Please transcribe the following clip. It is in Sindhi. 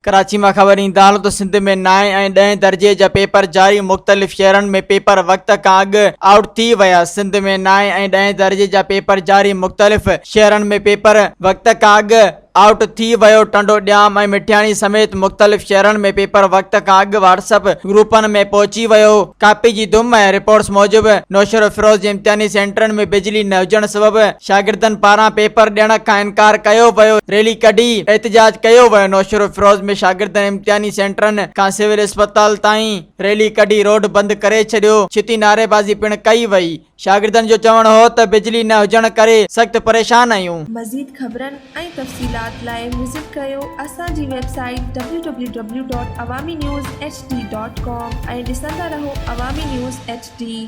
ڪراچي مان خبر ايندا هلون ته سنڌ ۾ نائين ۽ ڏهين درجي جا پيپر جاري، مختلف شهرن ۾ پيپر وقت کان اڳ آئوٽ ٿي ويا، سنڌ ۾ نائين ۽ ڏهين درجي جا پيپر جاري، مختلف شهرن ۾ پيپر وقت کان اڳ آئوٽ ٿي ويو، ٽنڊو ڄام ۽ مٺياڻي سميت مختلف شهرن ۾ پيپر وقت کان اڳ واٽس اپ گروپن ۾ پهچي ويو، ڪاپي جي ڌم ۽ رپورٽس موجب نوشهروفيروز جي امتحاني سينٽرن ۾ بجلي نه هجڻ سبب شاگردن پاران پيپر ڏيڻ کان انڪار ڪيو ويو، ريلي ڪڍي احتجاج ڪيو ويو، نوشهروفيروز ۾ شاگردن امتحاني سينٽرن کان سول اسپتال تائين ريلي ڪڍي روڊ بند ڪري ڇڏيو، ڇتي نعريبازي پڻ ڪئي وئي، شاگردن جو چوڻ هو ته بجلي نه هجڻ ڪري سخت پريشان آهيون. مزيد خبرن ۽ تفصيلات لاء وزٽ ڪريو اسان جي website W W W dot Awami news H D dot com ۽ ڏسندا رهو عوامي نيوز ايڇ ڊي.